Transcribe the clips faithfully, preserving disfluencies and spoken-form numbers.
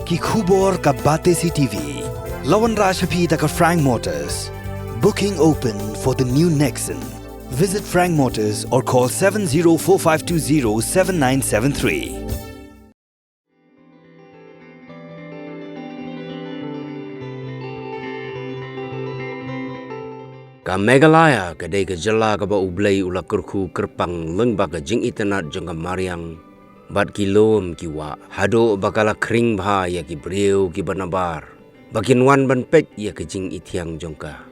Ki khubor ka Batesi T V. La wanrah sha phi da ka Frank Motors. Booking open for the new Nexon. Visit Frank Motors or call seven zero four five two zero seven nine seven three. Ka Meghalaya ka dei ka jylla kaba U Blei u la kyrkhu kyrpang lyngba ka jingitynnad jong ka mariang bad ki lum ki wah, haduh ba ka la khring bha ïa ki briew kiba nabar ba kin wan ban peit ïa ka jingithiang jong ka.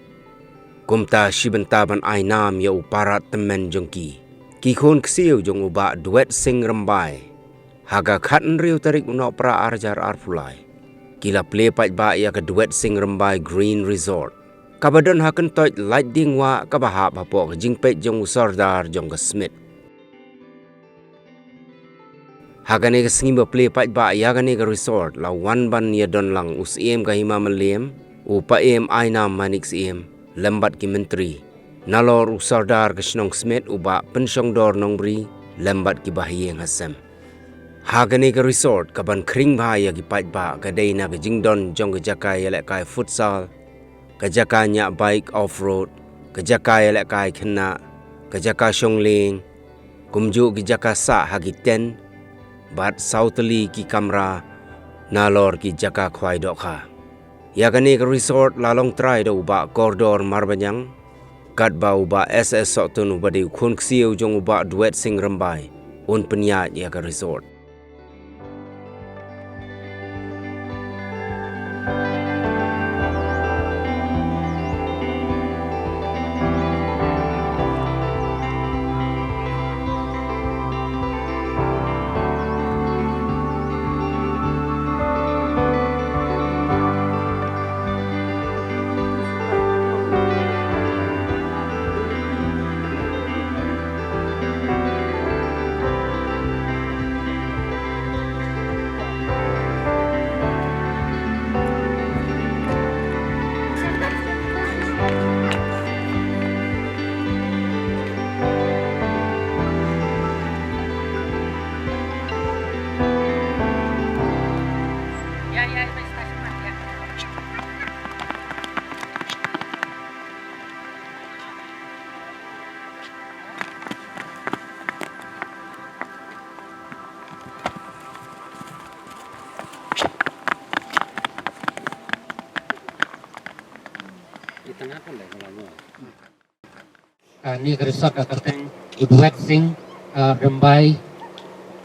Kumta shi bynta ban ai nam ïa u para tymmen jong ki, ki khun ksiew jong u Bah Duet Singh Rymbai, ha ka khathynriew tarik u Nohprah arhajar arphew lai, ki la plie paidbah ïa ka Duet Singh Rymbai Green Resort, kaba don ha kyntoit Laitdiengwah, kaba hap hapoh ka jingpeit jong u Sordar jong ka SMIT. Ha kane ka sngi ba plie paidbah ïa kane ka resort, la wan ban ïadon lang u Syiem ka Hima Mylliem, u Paiem Ainam Manik Syiem, lem bad ki myntri, nalor u Sordar ka shnong SMIT u Bah Pynshongdor Nongbri, lem bad ki bahaïing hasem. Ha kane ka resort, ka ban khring bha ïa ki paidbah ka dei na ka jingdon jong ka jaka ïalehkai futsal, ka jaka ñiah bike off-road, ka jaka ïalehkai khynnah, ka jaka shong lieng, kumjuh ki jaka sah ha ki tent, bad saw tylli ki kamra nalor ki jaka khwai dohkha. Ïa kane ka resort la long trai da u Bah Kordor Marbaniang, katba u Bah S S Sohtun uba dei u khun ksiew jong u Bah Duet Singh Rymbai un pynïaid ïa ka resort. Kane ka resort ka kyrteng u Duet Singh, ah, Rymbai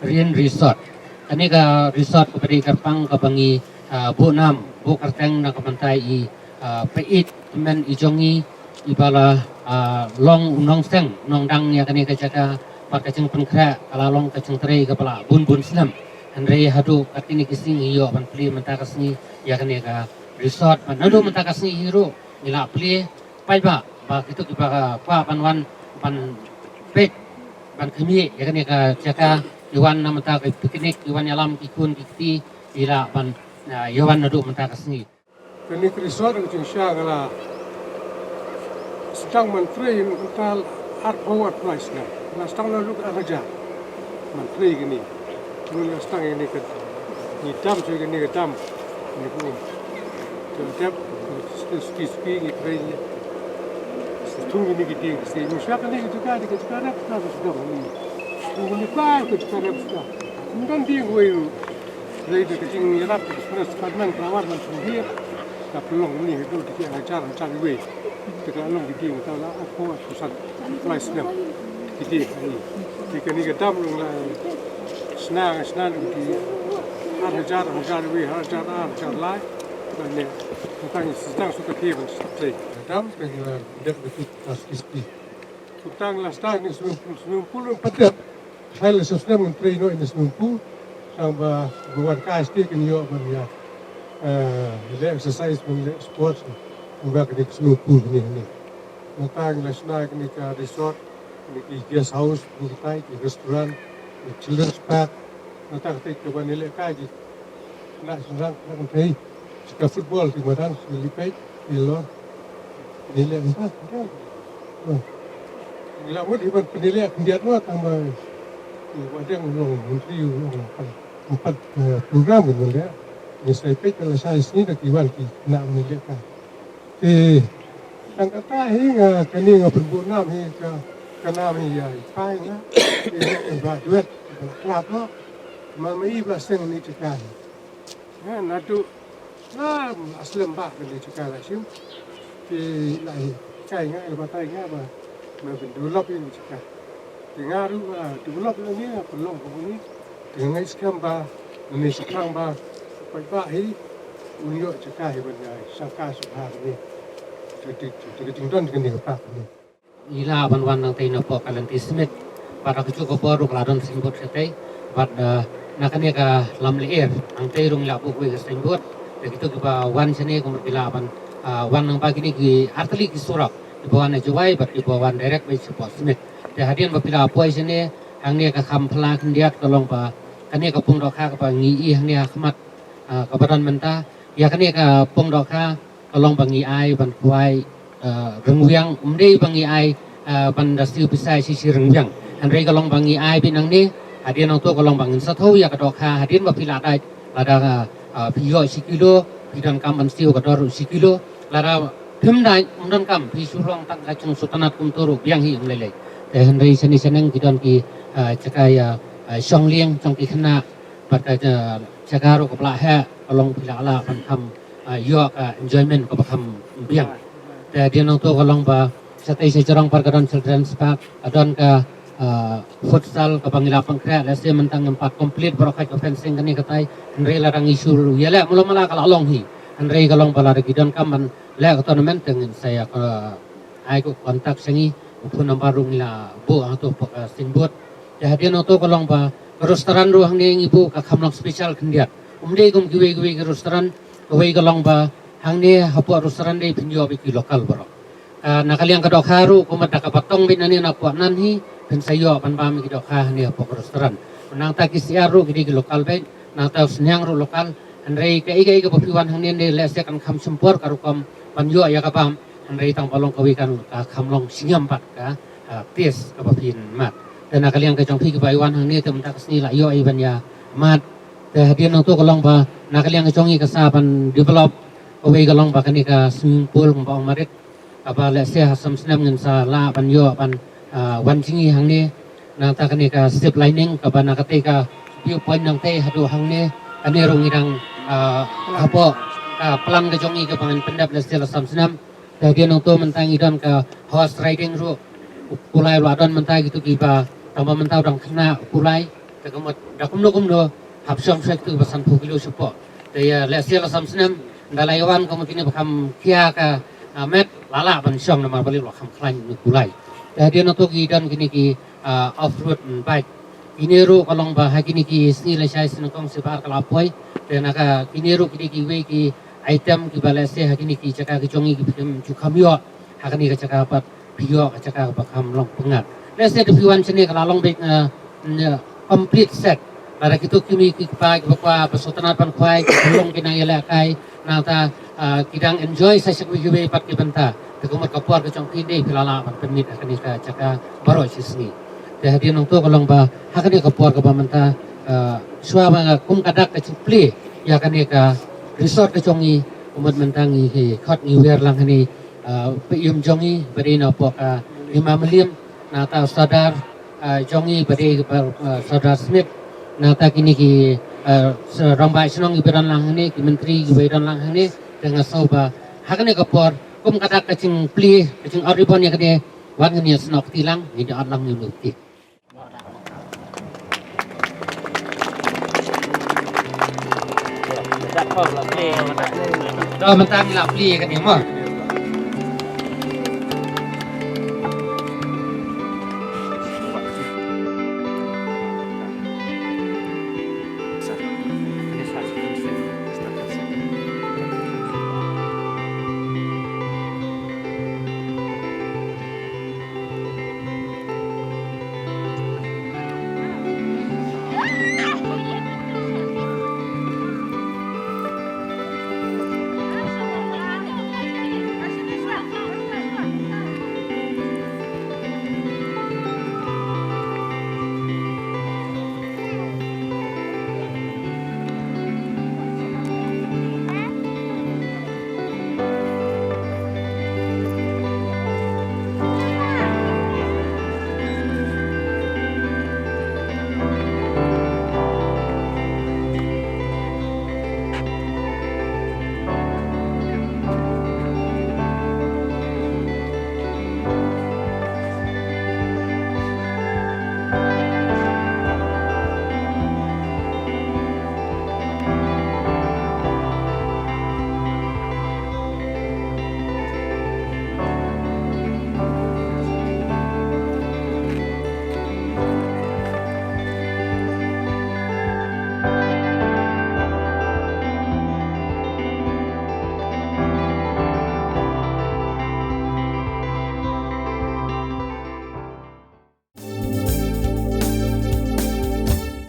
Green Resort. Kane ka resort kaba dei kyrpang kaba ngi, ah, buh nam, buh kyrteng na ka bynta i, ah, paid tymmen i jong ngi, iba la, ah, long u nongseng, nongdang ïa kane ka jaka, bad ka jingpynkhreh ka la long ka jingtrei kaba la bun bun snem. Hynrei haduh katne ki sngi ngi ïoh ban plie mynta ka sngi ïa kane ka resort, bad naduh mynta ka sngi hi ruh ngi la plie paidbah ba kito kiba kwah ban wan ban peit ban khmih ïa kane ka jaka, ki wan na bynta ka picnic, ki wan ïalam ki khun ki kti, ki lah ban, ah, ïa wan naduh mynta ka sngi. Kane ka resort ka jingshisha ka la sdang ban trei mynta arphew arphew lai snem. Ka la sdang naduh ar hajar ban trei kane. Ngi la sdang ïa kane ka, ngi dam shuh ïa kane ka dam. Kane ka um. Ka dep, suki suki ngi trei ïa. Thung ïa kine ki dieng, ka sdang ngi shuwa kane ka jaka, ka jaka rep sdang, ka sdang kane. Thung kane ka, ka jaka rep sdang. Ym don dieng wei ruh. Trei da ka jingïarap ka sdang, sdang man, ka la wan man thung dieng. Ka pynlong kane haduh da ki hajar, hajar wei. Te ka la long ki dieng, ka la arphew, arphew san. Lai snem. Ki dieng kane. Te kane ka dam long la shna, shna da ki ar hajar, hajar wei, hajar ar, hajar lai. Kane, tang sdang shu ka thie ban sdang. Dam, ka ngi la dep da ki tas kisti. Shu tang la sdang ïa kane swimming pool, swimming pool ruh pat dep. Hai la shu snem ngan trei noh ïa kane swimming pool. Tang ba, ba wan kai sdang kin ïoh ban ïa, eh, leh exercise, ban leh sports. Ba kane ka swimming pool kane, kane. Nangta ngi la shna ïa kane ka resort, kine ki guest house, kine ki tai, ki restaurant, ki children's park. Nangta ka tai kaba ngi leh kai ki khynnah shynrang, khynnah kynthei. Ki ka football, ki madan, ki lipei, ki lor. Ngi leh nangta, nangta. Oh. Ngi la mut hi ban pynleh khyndiat noh tang ba, eh, ba dang long myntri, long pan, pan, eh, program ngi leh. Ngi sa peit ka la shai sngi da ki wan ki nam ni leh ka. Te tang kata hi nga kane nga pynbun nam hi ka, ka nam hi ïa i pai nga. Te ba duet ba klap lo. Ma ma i ba seng ni te ka hi. Nga natu la aslem ba kane te ka la shim. Te la hi kai nga la batai nga ba ma bin develop ni te ka. Te nga ruh nga develop la ni, nga pynlong ka ni. Te nga ngeit skhem ba ni sa khang ba paidbah hi un ïoh jaka hi ban ïa shangka sukha ni. Te te te ka jingdon ka ni ka pak ni. Ngi lah ban wan nangtei na pok ka lynti Smit. Bad ha kajuh ka por ruh ka la don signboard shatei. Bad, eh, na kane ka Lamlyer nangtei ruh ngi lah buh kawei ka signboard. Te kito kiba wan shane kumno ki lah ban, ah, wan nang ba kine ki artylli ki surok. Kiba wan na Jowai bad kiba wan direct beit sha pok Smit. Te hadien ba phi la poi shane, hangne ka kham phylla khyndiat ka long ba kane ka pung dohkha kaba ngi i hangne ha khmat, ah, kaba don mynta. Ïa kane ka pung dohkha ka long ba ngi ai ban khwai, ah, ryngwiang, ym dei ba ngi ai, ah, ban da siew pisa shi shi ryngwiang. Hynrei ka long ba ngi ai beit nangne, hadien nangto ka long ba ngin sa thew ïa ka dohkha, hadien ba phi la dait, lada, ah, phi ïoh shi kilo, phi donkam ban siew ka dor ruh shi kilo, lada phim dait, ym donkam, phi shu rong tang ka jingsngewtynnat kumto ruh biang hi ym lei lei. Te hynrei shane shaneng ki don ki, ah, jaka ïa, ah, shong lieng jong ki khynnah, bad ka, ah, jaka ruh kaba la heh, ka long phi la lah ban kham, ah, ïoh ka enjoyment kaba kham biang. Te hadien nangto ka long ba shatei sha jrong pat ka don Children's Park, ka don ka, ah, futsal kaba ngi la pynkhreh, lehse mynta ngim pat complete baroh khoit ka fencing kane katai, hynrei lada ngi shu ïaleh mula mula ka la long hi. Hynrei ka long ba lada ki donkam ban leh ka tournament te ngin sa ïa ka ai ka contact sha ngi, ka phone number ruh ngi la buh hangto pok, ah, signboard. Te hadien nangto ka long ba ka restaurant ruh hangne ngi buh ka kham long special khyndiat. Ym dei kum kiwei kiwei ki restaurant, kawei ka long ba hangne hapoh restaurant dei phin ïoh beit ki local baroh. Ah, na ka liang ka dohkha ruh kumta da kaba tong beit nangne na pok nan hi, phin sa ïoh ban bam ki dohkha hangne hapoh ka restaurant. Nangta ki syiar ruh ki dei ki local beit, nangta u sniang ruh local, hynrei kaei kaei kaba phi wan hangne ne lehse kan kham shim por ka rukom ban ïoh ïa ka bam, hynrei tang ba long kawei kan ka kham long shngiam pat ka, ah, taste kaba phin mad. Te na ka liang ka jong phi kiba ïa wan hangne te mynta ka sngi la ïoh i ban ïa mad. Te hadien nangto ka long ba na ka liang ka jong ngi ka sa ban develop kawei ka long ba kane ka swimming pool kumba ong Marit. Kaba lehse ha sam snem ngin sa lah ban ïoh ban, ah, wan jngi hangne. Nangta kane ka zip lining kaba na katei ka view point nangtei haduh hangne. Kane ruh ngi dang, ah, hapoh ka plan ka jong ngi kaba ngin pyndep lehse la sam snem. Te hadien nangto mynta ngi don ka horse riding ruh. U kulai ruh la don mynta kito kiba tang ba mynta u dang khynnah u kulai. Te ka mut da kumno kumno hap shong shong kito kiba sanphew kilo shapoh. Te ïa lehse la sam snem da la ïa wan ka mut kine ba kham khia ka, ah, met la lah ban shong namar ba lei la kham khlaiñ u kulai. Te hadien nangto ki don kine ki, ah, off road bike. Kine ruh ka long ba ha kine ki sngi lashai sngewnyngkong sibar ka la poi. Te na ka kine ruh kine kiwei ki item kiba lehse ha kine ki jaka ki jong ngi ki phim ju kham ïoh ha kane ka jaka pat phi ïoh ka jaka ba kham long pyngngad. Lehse da phi wan shane ka la long beit, eh, eh, complete set. Lada kito ki mei ki kpa kiba kwah ba sngewtynnat ban khwai ki pynlong ki nang ïalehkai nangta, eh, ki dang enjoy sa sha kiwei kiwei pat ki bynta. Te ka mut ka por ka jong phi dei phi la lah ban pynmih ha kane ka jaka baroh shi sngi. Te hadien nangto ka long ba ha kane ka por kaba mynta, eh, shuwa ba nga kum ka dak ka jingplie ïa kane ka resort ka jong ngi, ka mut mynta ngi hi khot ngi wer lang hangne, ah, pyrshah jong ngi ba dei na pok, ah, Hima Mylliem, nangta Sordar, ah, jong ngi ba dei, ah, Sordar Smit, nangta kine ki, ah, rangbah shnong kiba don lang hangne, ki myntri kiba don lang hangne, te nga sngew ba ha kane ka por kum ka dak ka jingplie ka jingor ribbon ïa kane, wan ngin ïa snoh kti lang, ngin ïa ot lang ngin ïa kti. Dah mentang lah beli kan ni mah.